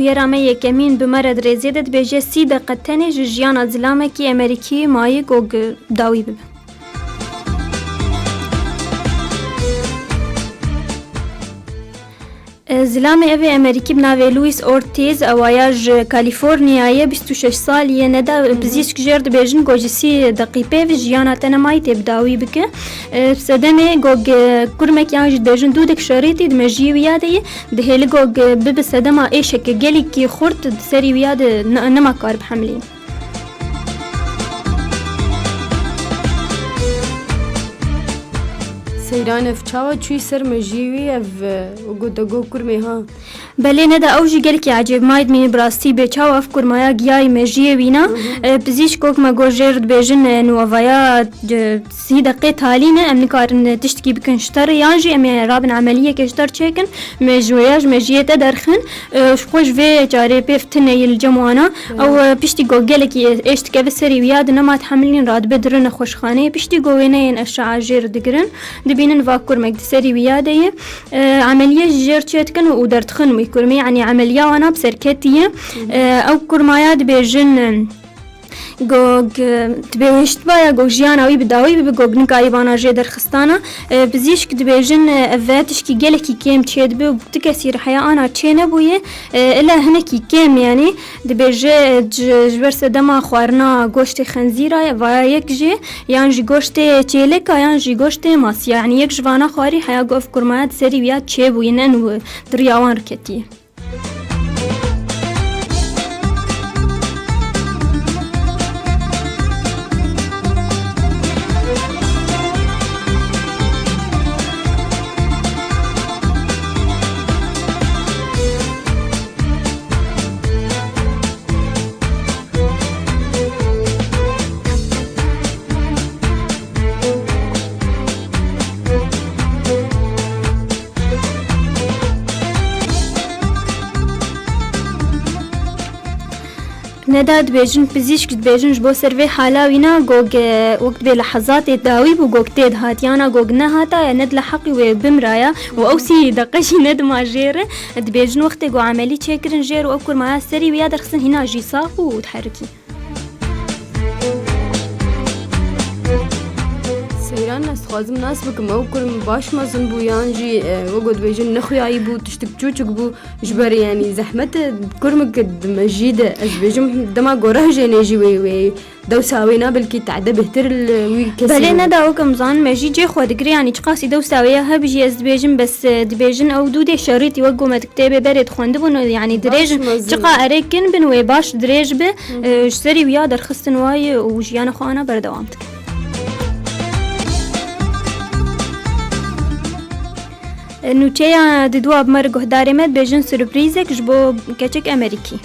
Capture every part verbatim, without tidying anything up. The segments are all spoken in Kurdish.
Gera me yekemîn bi me re di rêzê de dibêje, sî deqe tenê ji jiyana zilamekî Emerîkî mayî gog dawî bibe. E, zilamê evê Emerîkî bi navê Luis Ortiz, ewaya ji Kalîforniyayê, bîst û şeş salî ye, neda pizîşk jêr dibêjin ku ji sî deqî pê ve jiyana te nemayî tê bi dawî bike. E, sedemê gog, e, kurmek yan jî dibêjin dûdek şerîtî di mejiyê wî ya de ye. Dihêli gog, e, bibe sedema êşeke gelekî xurt di serî wî ya de ne-, nema kar bihemilî. Seyran, ev çawa çûyî ser mejiyê wî, ev, e, got, te got kurmê ha? Belê neda, ew jî gelekî ecêb mayî dimîne bi rastî bê çawa ev kurmaya giyayî mejiyê wîna. E, pizîşk wek me got jêr dibêjin, e, nû evaya, e, sî deqê talî ne, em nikarin tiştekî bikin ji te re, yan jî em ê rabin emeliyekê ji te re çêkin, me ji wêya ji mejiyê te derxin, e, ji xwe ji vê carê pêv tune yê li cem wana. Ew, e, piştî ku gelekî êş dikeve serî wî ya di nema dihemilîn radibe dirin nexweşxaneyê, piştî ku wêneyên eşe'a jêr digirin, dibînin va kurmek di serî wî ya de ye. E, emeliye ji jêr çêdikin û derdixin wî kurmî, yanî emeliya wana bi serketî ye. E, ew kurmaya dibêjin, e, Gog, e, dibê hiştibaya gog jiyana wî bi dawî bibe, gog nikarîbana jê derxistana. E, pizîşk dibêjin, e, ev tişkî gelekî kêm çêdibe û tu kesî re heya ana çê nebûye. E, îla hinekî kêm, yanî dibêje, e, ji, ji ber sedema xwarina goştê xenzîra ye, vaya yek jê, yan jî goştê çêleka, yan jî goştê masiya. Yanî yek ji vana xwarî heya gov kurmaya di serî wî ya çêbûye, ne nû di riya wan re ketiye. Neda dibêjin, pizîşk dibêjin, ji bo ser vê hala wîna gog, e, wek dibê lehezatê dawî bû, gog tê dihat, yana gog nehata, ya ne di leheqî wê bimraya û ew sî deqe jî nedima jê re. Dibêjin wextê ku emelî çêkirin jê re û ew kurmaya serî wî ya derxistin, hîna jî sax bû û diherikî. Seyran, ez dixwazim nas bikim, ew kurm baş mezin bû yan jî, e, wek ku dibêjin nexuyayî bû, tiştik çûçik bû, ji ber, yanî, zehmet e, kurmik di mejî de, ez dibêjim dema gora jênê jî wê, wê dewsa wê na belkî tade bêhtir li wî kesî Belê bibe. Neda, wek em zanin mejî cê xwe digire, yanî çiqasî dewsa wê ya hebî jî ez dibêjim, bes, e, dibêjin ew dûdê şerîtî wek ku me di kitêbê berê dixwendibûn, yanî dirêj, baş mezin. Çiqa erê kin bin wê baş dirêj be, e, ji serî wî ya derxistin wayê û jiyana xwe ana berdewam dikin. E, nûçeya diduwa bi me re guhdarê me dibêjin surprîzek ji bo keçik Emerîkî.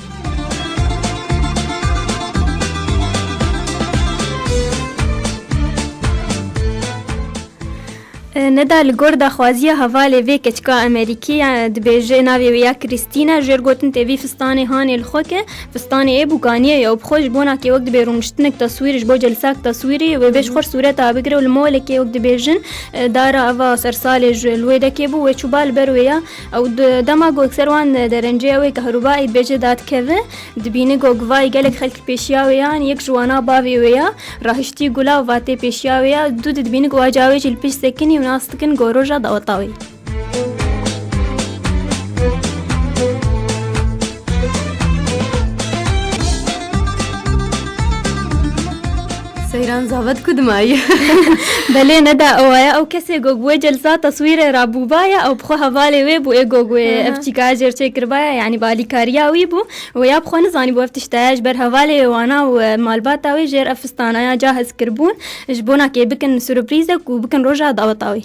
E, Neda, li gor daxwaziya hevalê vê keçika Emerîkî, ya, dibêje navê wê ya Krîstîna, jêr gotin tê vî fistanê hanê li xwe ke, fistanê ê bûkaniye ye û bi xwe ji bona ke wek dibê rûniştinek teswîrî, ji bo celsak teswîrî, wê bê ji xwe sûreta bigire û li molekê wek dibêjin, e, dara eva sersalê ji li wê dekê bû, wê çûba li ber wê ya. Ew di dema ku ser wan derencê ew ê kehrûbayî dibêje dadikeve, dibîne ku guvayî gelek xelk li pêşiya wê ya, yek ji wana bavê wê ya, rahiştî gula û va tê pêşiya wê ya, dû didibîne ku waca wê jî li pêş sekinî û nas dikin ku roja daweta wê. Seyran, zavet ku dimayî. Belê Neda, ew aya ew kesê ku bi wê celsa teswîrê rabûbaya, ew bi xwe hevalê wê bû, ê ku wê Aha. ev çîkaya jêr çêkiribaya, yanî balîkariya wî bû. Wê ya bi xwe nizanî bû ev tiştaya ji ber hevalê wana û, e, malbata wê jêr ev fistanaya cahiz kiribûn. Ji bona kê bikin surprîzek û bikin roja daweta wê.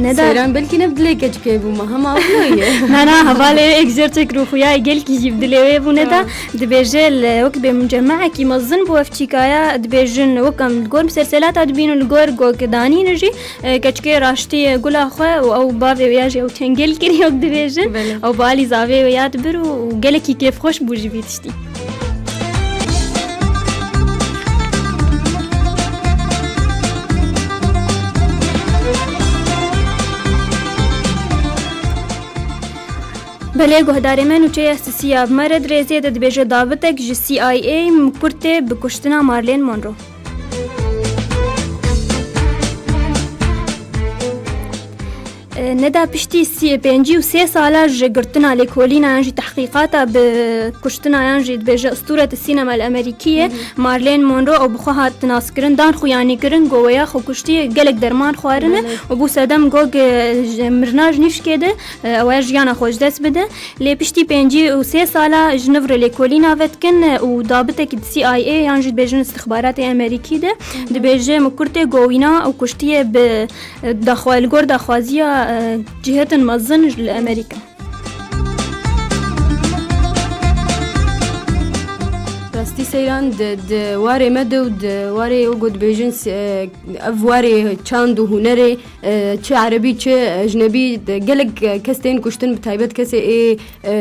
Neda. Seyran belkî ne bi dilê keçikê bû, ma hema wilo ye. Na, na, hevalê wê ek jêr çêkir û xuya gelkî jî bi dilê wê bû, Neda. Ha. Dibêje li wek bê mucemmeekî mezin bû ev çîkaya, dibêjin wek em li gor miselselata dibînin, li gor gok danîne jî, e, keçikê raştî gula xwe û ew bavê wê ya jî ew tengel kirî wek dibêjin. Belê. Ew bi alî zavê wê ya dibir û, û gelekî kêfxweş bû ji vî tiştî. Belê guhdarê me, nûçeya sisiya bi me re dirêzê de dibêje dabitek ji C I A mikurtê bi kuştina Marilyn Monroe. E, Neda piştî sî, pêncî û sê sala ji girtina lêkolîna yan jî tehqîqata bi kuştina yan jî dibêje ustûrete sînema li Amerîkiyê Marilyn Monroe û bi xwe hat naskirin, dan xuyanî kirin, go weya xwe kuştiye, gelek derman xwarine Belê. û bû sedem go ge-, ji mirina ji nîşkê de, e, ew jiyana xwe ji dest bide. Lê piştî pêncî û sê sala ji nû re lêkolîna vedikin û dabitekî di C I A yan jî dibêjin istixbaratê Amerîkî de dibêje mikurtê govîna û kuştiye bi daxwa-, li gor daxwaziya, e, cihêtin mezin ji li Amerîka. Rastî seyran di, di warê me de û di warê wek ku dibêjin, e, ev warê çand û hunerê, e, çi erebî, çi ecnebî, de gelek, e, kes tên kuştin, bi taybet kesê ê, e,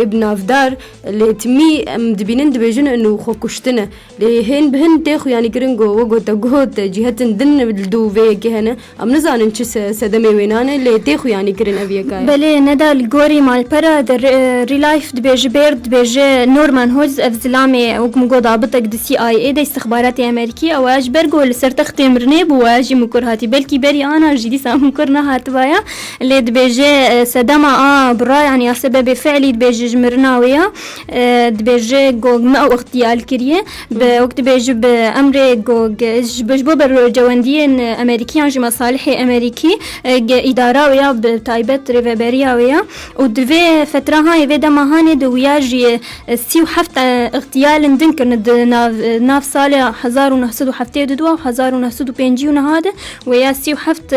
ê bi navdar, lê timî em dibînin dibêjin û xwe kuştine. Lê hên bi hin tê xuyanî kirin ku wek ku te got, cîhetin din li dû vê yekê hene. Em nizanin çi se-, sedemê wênan e, lê tê xuyanî kirin ev yeka ye. Belê, Neda, li gorî malpera de Re-, Relife dibêje, Baird dibêje, Norman Hodges, ev zilamê, wek min got, dabitek di C I A de, îstixbaratê Amerîkî, ew ji ber ku li ser textê mirinê bû, we jî mikur hatî. Belkî berî ana jî dîsa mikur nehatibaya. Lê dibêje, e, sedema a bira, yanî a sebebê fiilî dibêje ji mirina wê ya. E, dibêje ku me ew îxtiyal kiriye. Bi, wek dibêje bi emrê ku ge-, ji, ji bo bercewendiyên Amerîkiyan jî mesalihê Amerîkî, e, ge-, îdara wê ya bi taybet rêveberiya wê ya. Û di vê fetra hanê, vê dema hanê de wiya jî, e, sî û heft, e, îxtiyalên din kirine di nav, e, nav salê hezar û neh sed û heftê û du û hezar û neh sed û pêncî û neh de. Wê ya sî û heft, e,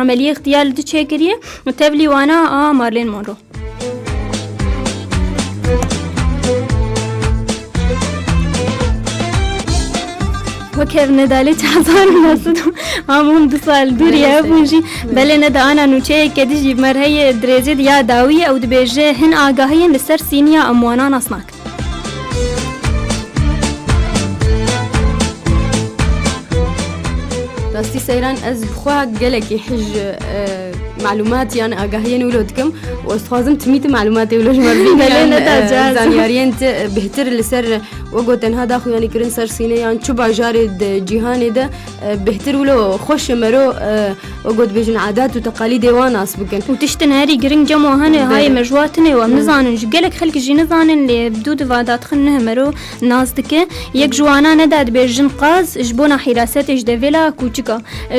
emeliyê îxtiyal di çêkiriye. Û tevlî wana a Marilyn Monroe. Wek hev nedalê çi hezar û neh sed û, ha, hûn du sal dûrî hebûn jî. Belê, Neda, ana nûçeyeke dijî bi me re heye, dirêzê di ya dawî ye, ew dibêje, hin agahiyên li ser sîniya em wana nas nakin. Rastî seyran, ez bi xwe gelekî hij, e, malûmat yan agahiyên wilo dikim û ez dixwazim timî tu malûmatê wilo ji me re bînin, Belê, yan, Neda, e, caz. Zanyariyên tu, e, bêhtir li ser, wek got, tenha daxuyanî kirin ser sîne yan çi bajarê di cîhanê de, e, bêhtir wilo xweş e mero, e, wek got dibêjin adat û teqalîdê wan nas bikin. Û tiştin herî giring cem wan hene, Belê. hayê me ji wa tune wan Hı. nizanin. Ji gelek xelk jî nizanin, lê bi dû diva dadixin ne mero nas dike. Yek ji wana, Neda, dibêjin qaz ji bona hîrasetê ji devêla kûçika.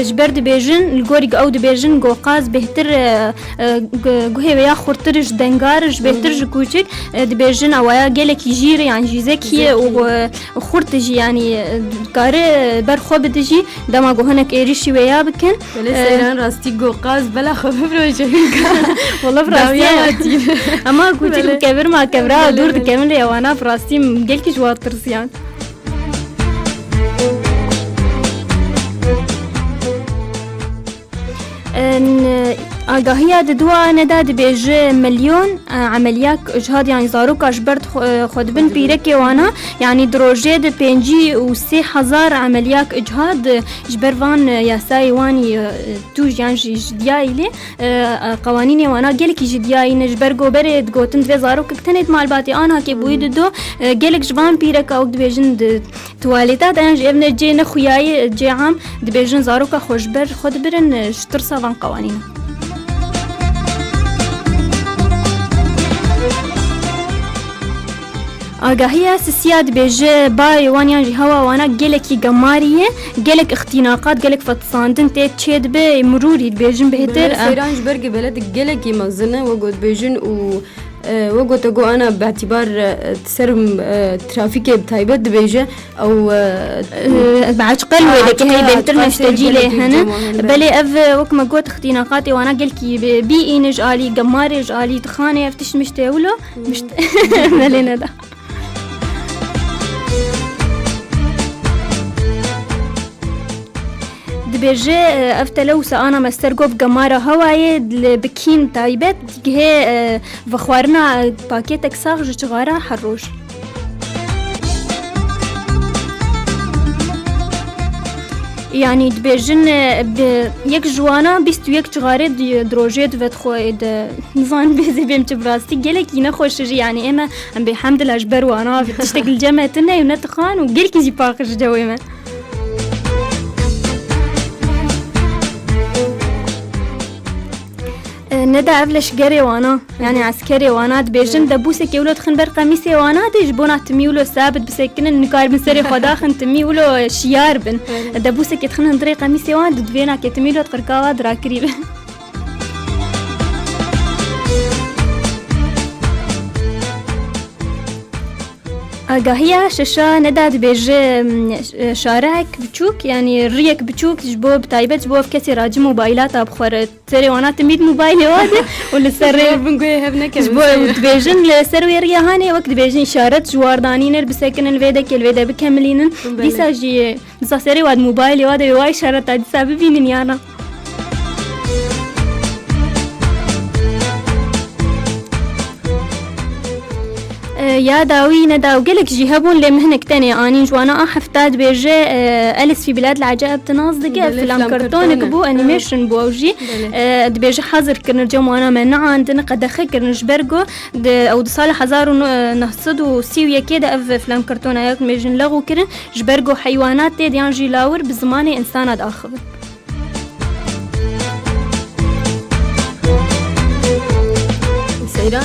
Ji ber dibêjin, li gorî ew dibêjin, go qaz bêhtir, e, e, gu-, guhê wê ya xurtir ji dengar, ji bêhtir ji kûçik, e, dibêjin ew ya gelekî jîr, yan jî zekî ye û, Zekî. e, xurt jî, yanî, e, dikare ber xwe bide jî, dema ku hinek êrîşî wê ya bikin. Belê, E, seyran rastî go qaz bela xwe bifroşe hinka. Wala bi rastî Dawiya ye. hatî. Ama kûçik Belê. bi kevir ma kevra Belê, dûr belê. dikevin lê wana bi rastî gelkî ji wan tirsiyan. N-, agahiya di dua ne de dibêje milyon, e, emeliyak icihad, yanî zaroka ji ber xwe, xwe dibin pîrekê wana, yanî di rojê de pêncî û sê hezar emeliyak icihad, e, ji ber van, e, yasayê wanî, e, tûj yan jî ji diyayî lê, e, e, qewanînê wana gelekî ji diyayî ne, ji ber goberê digotin divê zarokek tenê di malbatê an hakê bûyî dido, e, gelek ji van pîreka wek dibêjin di tuwalêta de yan jî ev ne cê ne xuyayê cê am dibêjin zaroka xwe ji ber xwe dibirin, e, ji tirsa van qewanîna. Agahiya sisiya dibêje bayê wan yan jî hewa wana gelekî gemarî ye, gelek îxtînaqat, gelek fetisandin tê çêdibe, mirûrî dibêjin bêhtir. Belê, e, seyran ji ber gebele di gelekî mezin e, wek got dibêjin û, e, wek got te got ana bi îtîbar, e, ser, e, trafîkê bi taybet dibêje ew, e, E, bi eçqel wê dike, hey, bêhtir meştecî lê hene. Belê ev, e, wek me got, îxtînaqatê wana gelkî bi-, bî îne ji alî gemarê, ji alî dixanê, ev tişt miştê wilo. Mişt-, belê neda. Dibêje, e, ev telewsa ana me ser got gemara hewayê, li bikîn taybet, digihê, e, vexwarina, e, pakêtek sax ji cixara her roj. Yanî dibêjin, e, bi yek ji wana bîst û yek cixarê di, di rojê divet xwe ê de. Nizanim bêzê bêm çi bi rastî. Gelekî nexweş e jî, yanî ême em bêhemdila ji ber wana tiştek li cem me tune û ne tixan û gelkî jî paqij ji cewê me. E, ne de ev leşgerê wana, yanî eskerê wana dibêjin, debûsekê wilo dixin ber qemîsê wana de ji bona timî wilo sabit bisekinin, nikaribin serê xwe daxin timî wilo şiyar bin. Debûsekê dixin hundirê qemîsê wan de divê nakê timî wilo di qirka wa dirakirî bin. Agahiya şeşa neda dibêje, m, şarek biçûk, yanî riyek biçûk ji bo, bi taybet ji bo ev kesê racî mobaylata bixwere. Serê wana timî di mobaylê wa de û li ser rê Ji bo bingoyê hev nekevin ji bo serê. Dibêjin li ser wê riya hanê wek dibêjin îşaret ji war danînir, bisekinin vê dekê li vê de bikemilînin. Belê. Dîsa jî dîsa serê wa di mobaylê wa de wê wa îşareta dîsa bibînin yana. E, ya dawî ne daw gelek jî hebûn, lê min hinek tenê anîn ji wana a hefta dibêje, e, Alice fi Bilad el Acaib, tu nas dike, Belê, filan film kartonek kartone. Bû, Ha. Animation bû ew jî. Belê. E, dibêje hazir kirin, cem wana me neandin, qedexe kirin ji ber ku di, ew di sala hezar û neh sed û sî û yekê de ev filan kartona ya dibêjin lexû kirin, ji ber ku heywanat tê de yan jî lawir bi zimanê insana diaxivin. Seyran.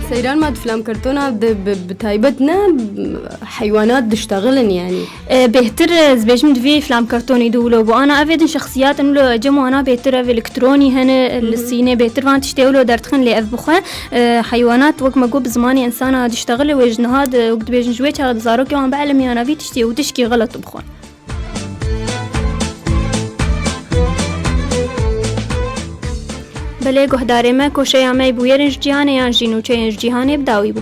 Seyran ma di filamkartona de bi, bi taybet ne heywanat diştexilin yani. E, bêhtir, e, ez bêjim di vî filamkartonî de wilo bû. Ana ev ê din şexsiyat in wilo cem wana bêhtir ev elektronî hene, e, li Sînê bêhtir van tiştê wilo derdixin lê ev bixwe, e, heywanat wek me got bi zimanê insana diştexile wê ji niha de wek dibêjin ji wê çaxa di zarokê wan bielimiyan ev tiştê û tişkî xelet bixwe. Belê guhdarê me, koşeya me bûyerên ji cîhanê yan jî nûçeyên ji cîhanê bi dawî bû.